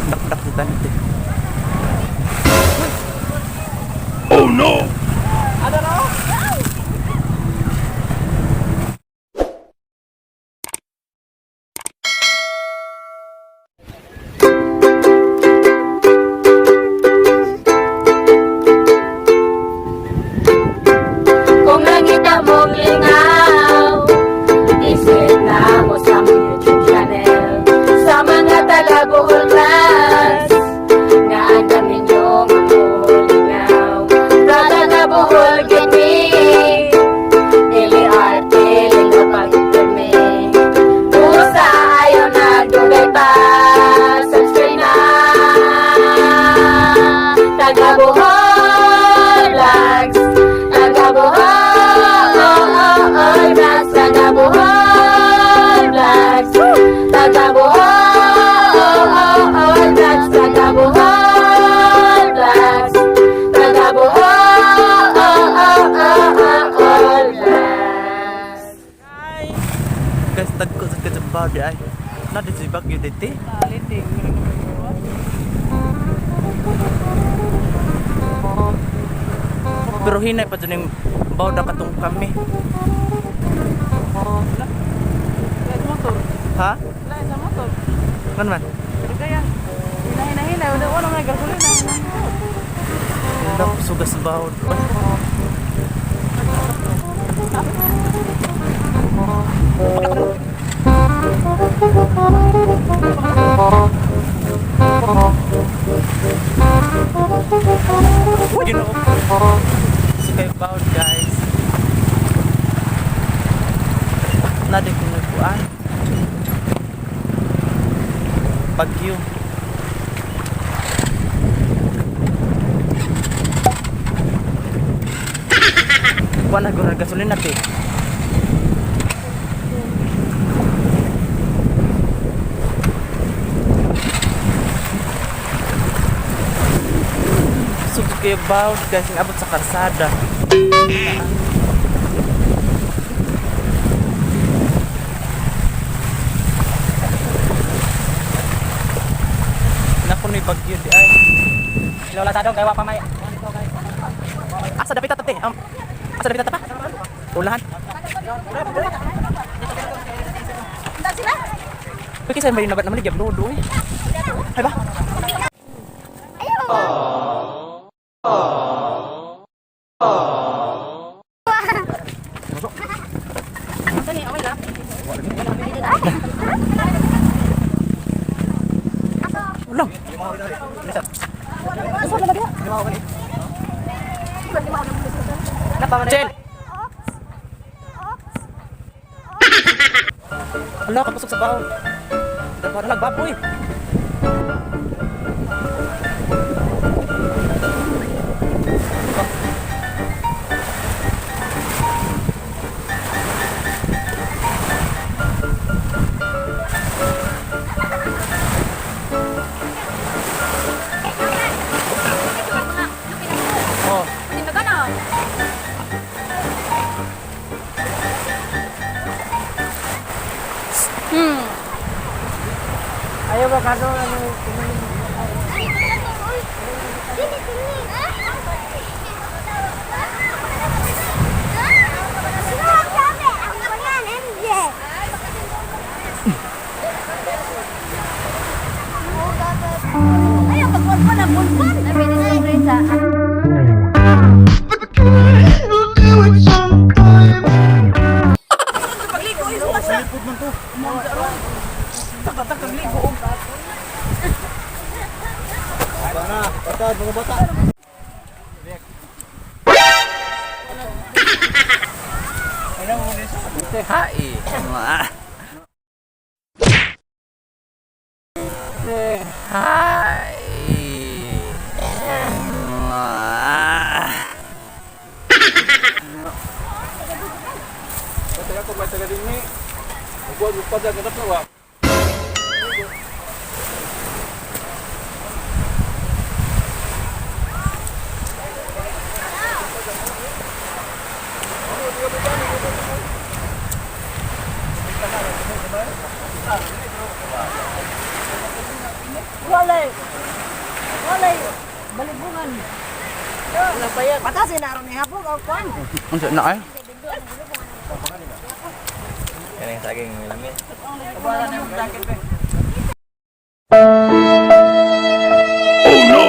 Dak-dak sa tanit eh. Oh no! Ano na? Kung nangita mong lingaw, visit na mo sa among YouTube channel. Sa mga taga Bohol Vlogs, nga andam ninyo nga mulingaw. Sa taga Bohol gyud mi, dili arte, lingaw pag-permi. Usa ayaw nagdugay pa, subscribe na. Taga Bohol Vlogs, Taga Bohol Vlogs, Taga Bohol Vlogs, Taga Bohol Vlogs, Taga Bohol Vlogs, Taga Bohol Vlogs. Hi! Guys, tagko sa kajambaw di ay. Na di si Bagyo dito. Pero hinay pa dyan yung baw na katong kami. Motor. Ha? Wala sa motor. Ano man? Pero kaya, hinahinay, wala wala may gasolina. Wala ko sugas sa baw. You know, so kayo bawd guys. Nadi ko nagkuan. Bagyo. Wala na gasolina te. Sugod kayo bawd guys, abot sa karsada. Nako ni bagyo di ay. Lola sa dong kay wa pa may. Asa dapit ta te? Asa dapit ta pa? Ulahan. Uy, kinsa may nabat naman gyud lodo eh. Ay ba? Ulang. Chel. Ala, kapasok sa baho. Dapat na baboy. Oh. Ayaw ba kaso ano? Ayaw, pagpagpan ang pagpan. Hai. Wah. Hai. Wah. Wala. Walay. Walay. Balibungan. Wala pa yan. Patasin na ron ni hapog o kwan. Unsa na ay? Kanang saging lamit. Oh no!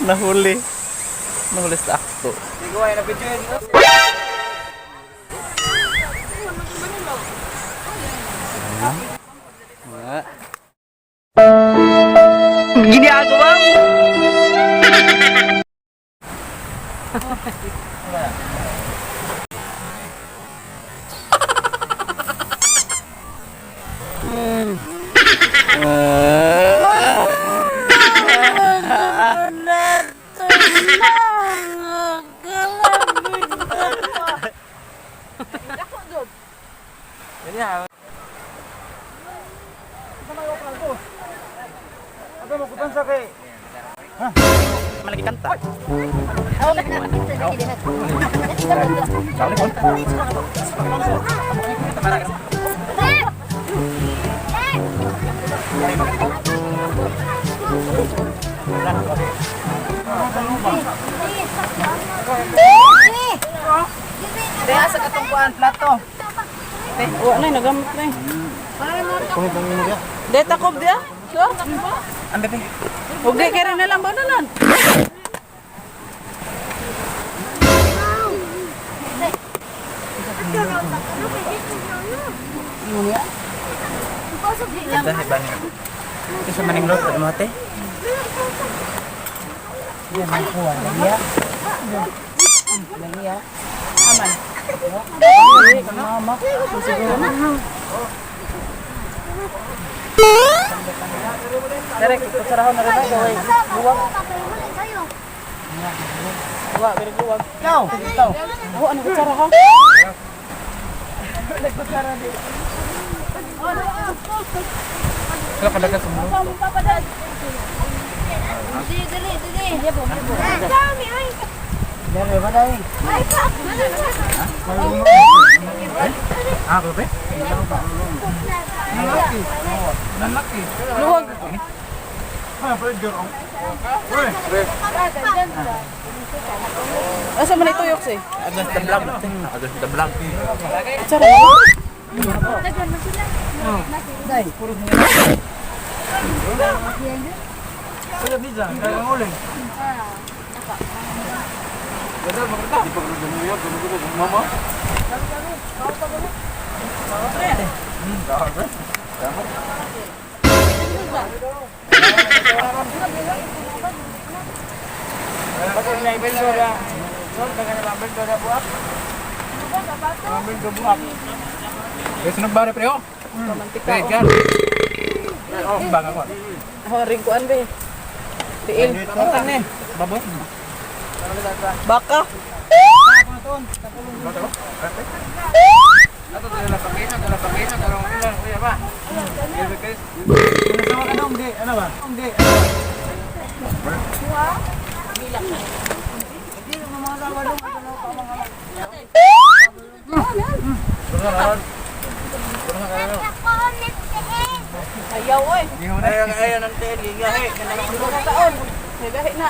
Nahuli. Nahuli sa akto. Nga. Ginagawa mo. Malagi kanta. Kaya sa katungkuan plato. Wa na nagamit na. Deta takob dia. So? Ang bebe. Ug di kay na lang ba na lang. Kanta si Bani. Ito sa maning lot mo ate. Direk kutsarahon na rin ay gaway. Buwag. Wa beri buwag. Ikaw. Ikaw. Ako ano kutsara ha? Kala kadagan sa mulo. Ah, bebe. Luwag. Asa man ituyok si? Against the vlog. Against the vlog. Kutsara ba? Guys, nagbare preo. Kamantika. Gar. Oh, bang ako. Ako ring kuan be. Tiil. Pamutan ni. Baboy. Baka. Ayaw oy. Ayaw ayaw ng tiil gigahi. Duha ka taon. Nagahi na.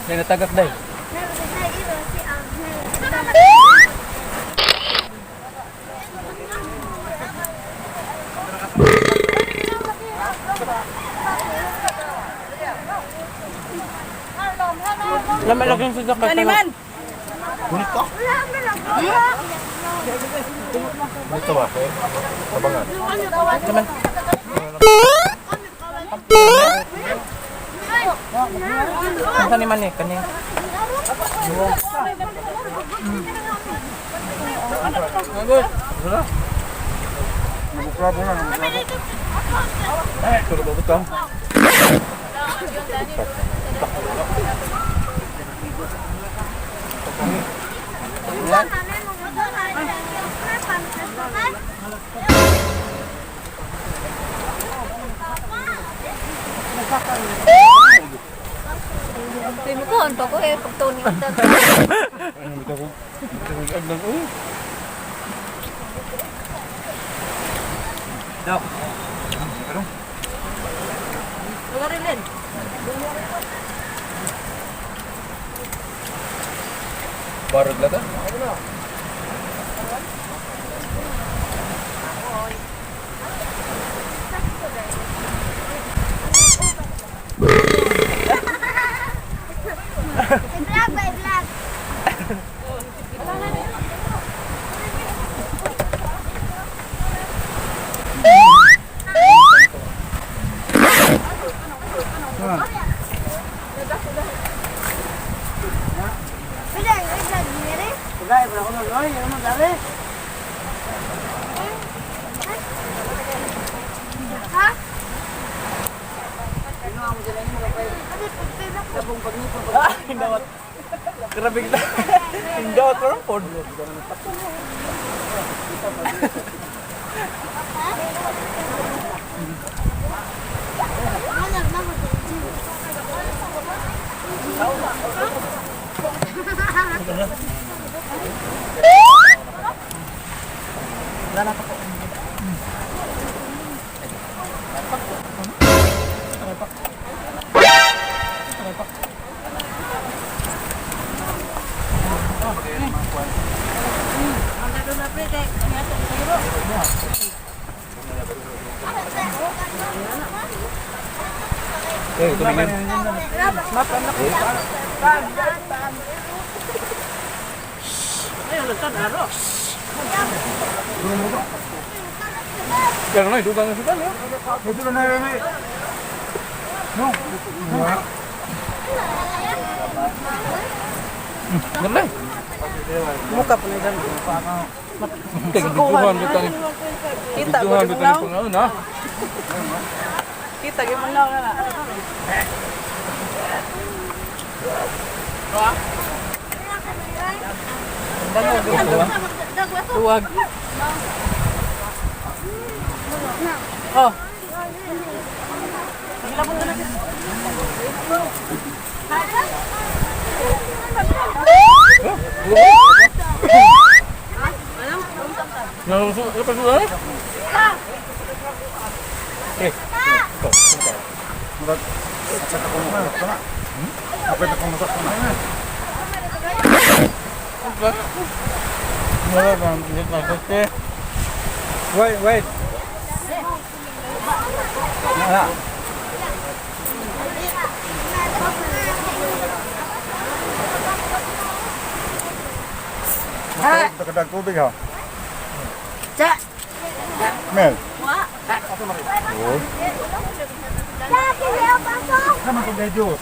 Nay natagak day. Lama lagi sa jacket. Ano man? Dito ba? Tabangan. Ang ni man eh kani. Nabuklabo na, nabuklabo. Eh, turo ba butang? Pimukuhan pa ko eh, pagtunin ko. Ano bitaw ko? Bitaw ko aglag oh. Dok. Ano? Wala rin rin. Barog lata? Vlog by vlog. Vlog, vlog, mere. Wala, wala ko na. Ay, ano dali? Ha? Ah, hindawat. Grabe kita. Hindawat ko rin po. Eh, tumingin. Kaya na, dugang na sugal. Ito na na na. No. Gamay. Muka pa na dyan. Kaya bitang. Kita ko Videohan di mo bitang na. pangaon ha. Kita gyud mo na na. Duwag. Oh. Nang su, apa su eh? Eh. Wait, wait. Nah. Kadang tubig ha. Cha. Mel. Oh. Sama ko medyo.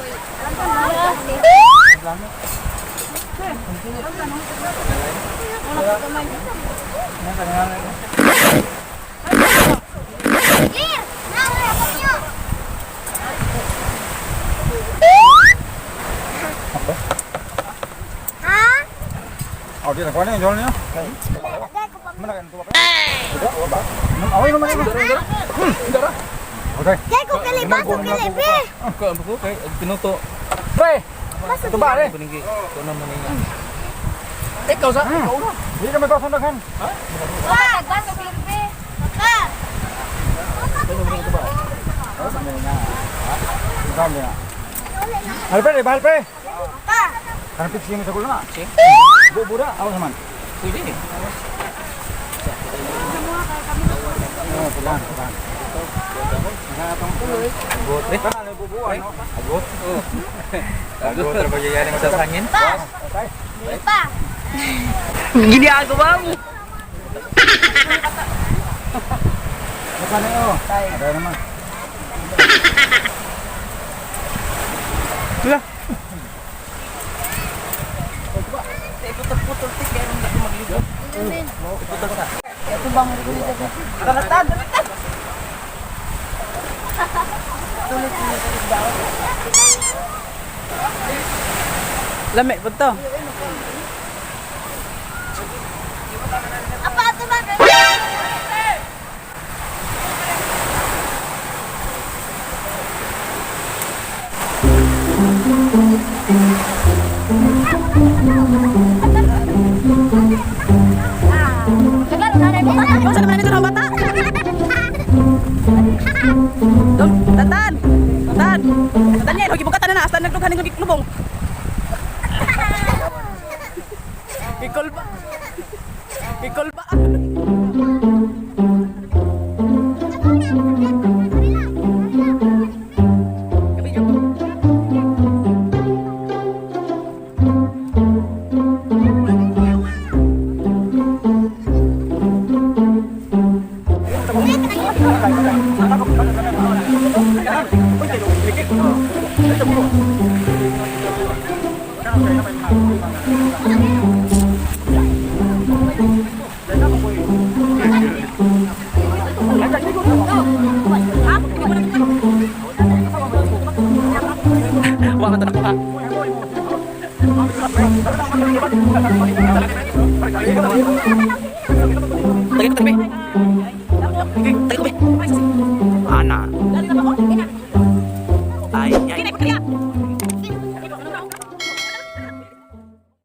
Clear! Now, we're Ha? Oh, di na kuha niya, niya. Mana kan tuwa ka? Away naman ito. Okay. Kaya ko kali, baso kali, be! Pinuto. Pre! Ito ba, eh? Kunigi. Ito naman niya. Ikaw sa? Ikaw na. Hindi ka may kasundakan. Wag! Baso kali, be! Papa! Sabi na. Halpe, bahal pre. Papa! Karena fix mo sa gulo na. Bu buda, awas naman. Pwede. Oh, pelan, pelan. Agot. Eh. Kan ano bubuan, no? Agot. Agot. Terbayayan sa hangin. Pa! Pa! Ginagawa mo? Bukan oh. Ada naman. Lah. Tultik kaya nung dako magligo. Iputol sa. Ito bang regular? Dalatan, dalatan. Lami po to. Apa ato ba? Saan naman nito ng bata? Dong, tatan! Tatan! Tatan yan, huwag ibugatan na na. Hasta nagdughan ng lubong. Ikol ba? Ikol ba? Kabidyo ko.